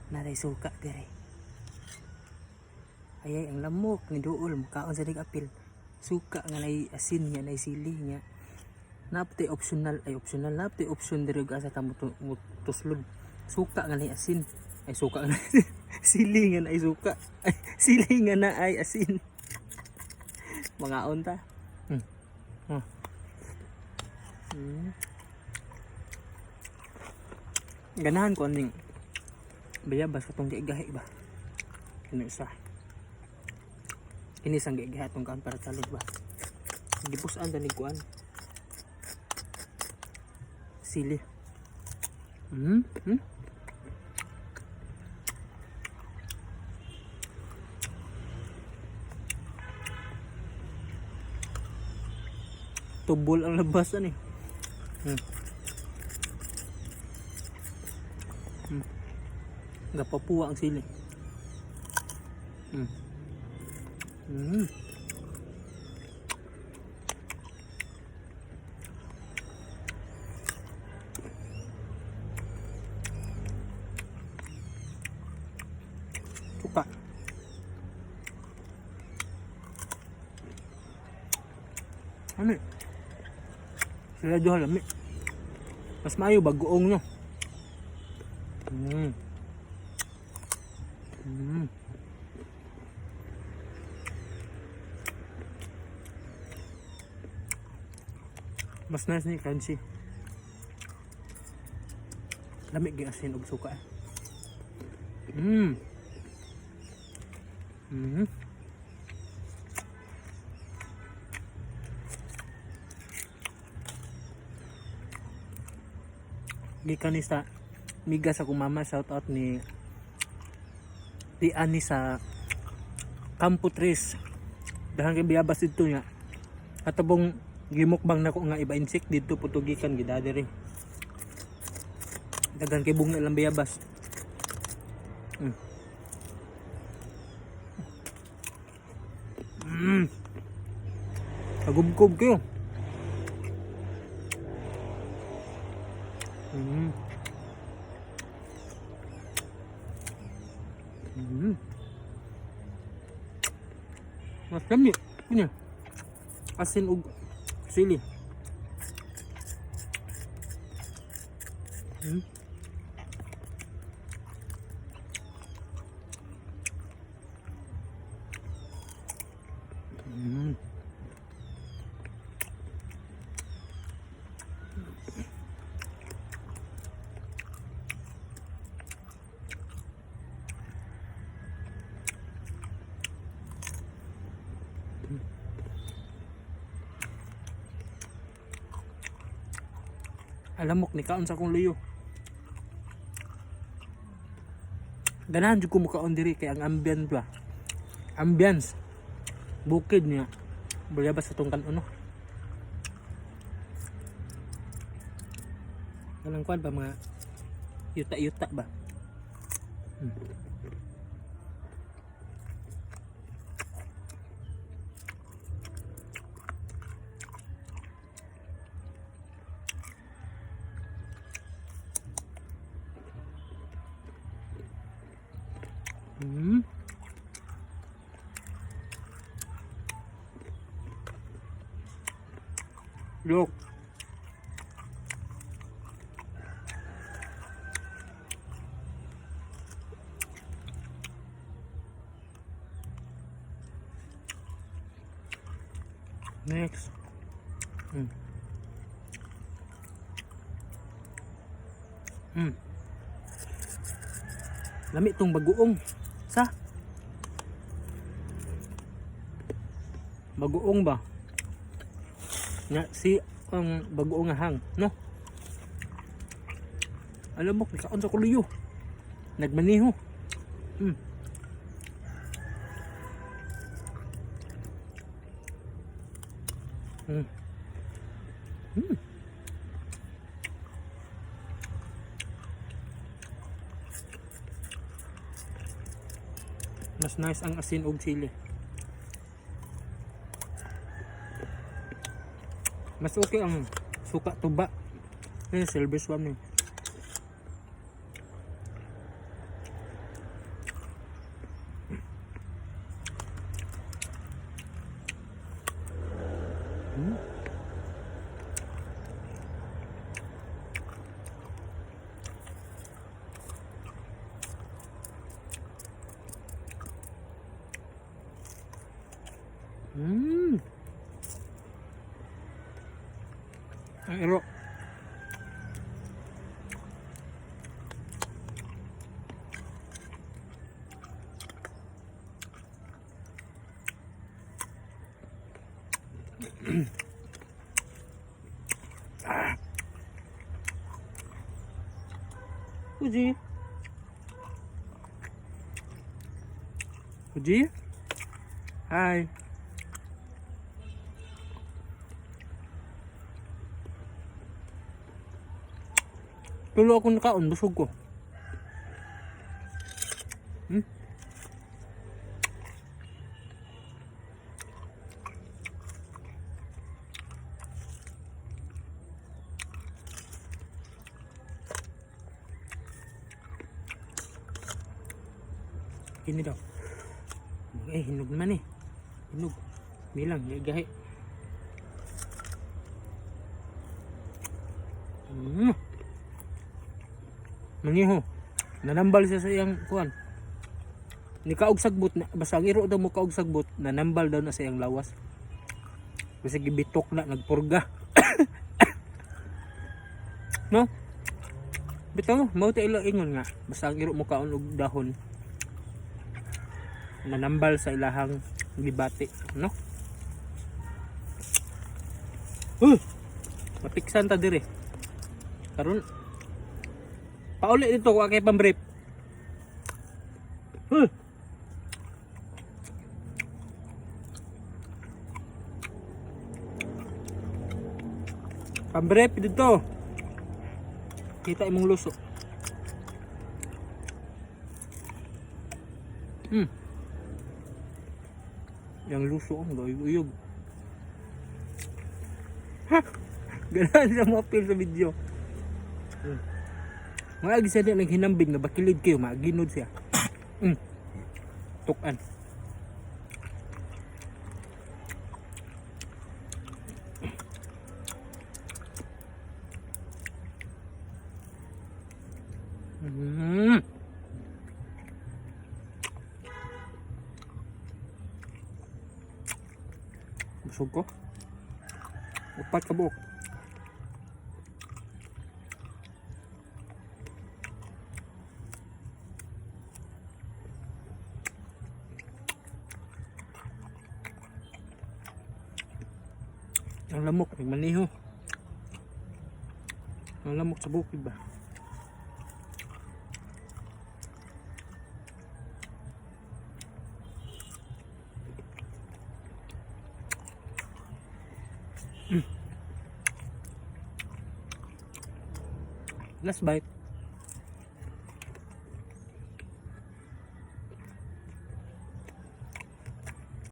Naray suka dire. Ayay, ang lamok ni duol mukaon sa dig apil. Suka nga nay asin nga nay sili nga. Napti optional ay optional napti option diri og asa ta mo tuslod. Suka nga nay asin. Ay, suka nga sili nga nay suka. Ay, sili nga na ay asin. Mga unta. Ganahan ko aning bayabas katong gigahi ba. Kini isa. Kini sang gigahi atong kuan para salud ba. Gipusan ta ni kuan. Sili. Tubol ang labasan eh. Gapapuwa ang sili. Suka. Ano eh? Sila duha lami. Mas maayo bagoong, no. Mas nice ni crunchy. Lami gyud asin og suka eh. Gikan ni sa miga sa akong mama, shout out ni di ani sa Campo Tres. Dahang kay biyabas dito niya. Katabong gimukbang nako nga iba insect dito putugikan gida diri. Daghan kay bunga lang biyabas. Kagubkob kayo. Mas lami. Kanya. Asin ug sili. Alamok ni kaon sa akong luyo. Ganahan jud ko mukaon diri kay ang ambient ba. Ambience. Bukid niya. Bayabas sa tong kan-ono. Kanang kuan ba, mga yuta-yuta ba? Look. Next. Lami tong bagoong. Sa? Bagoong ba? Nga si ang bagoong nga hang, no? Alam mo, nakaon sa kuluyo. Nagmaniho. Mas nice ang asin og sili. Mas okay ang suka tuba. Eh, silver swan eh. Ang iro. Ah. Fuji. Fuji? Hi. Tulo ako nakaon, busog ko. Kini daw. Eh, hinog naman eh. Hinog. Bilang, gahi. Mangiho. Nanambal siya sa iyang kuan. Ni kaog sagbot na basta ang iro daw mo kaog sagbot, nanambal daw na sa iyang lawas. Kasi gibitok na nagpurga. No? Bitaw, mao ta ila ingon nga basta ang iro mo kaon og dahon nanambal sa ilahang gibati, no? Mapiksan ta dire. Karon pauli dito ko kay pambrief. Pambrief dito. Kita imong luso. Yang luso ang uyog. Ha? Ganahan siya mo-appeal sa video. Mga siya di naghinambig nga bakilid kayo, maginod siya. Tukan. Busog ko. 4 ka buok. Ang lamok, may maniho. Ang lamok sa bukid ba? Last bite.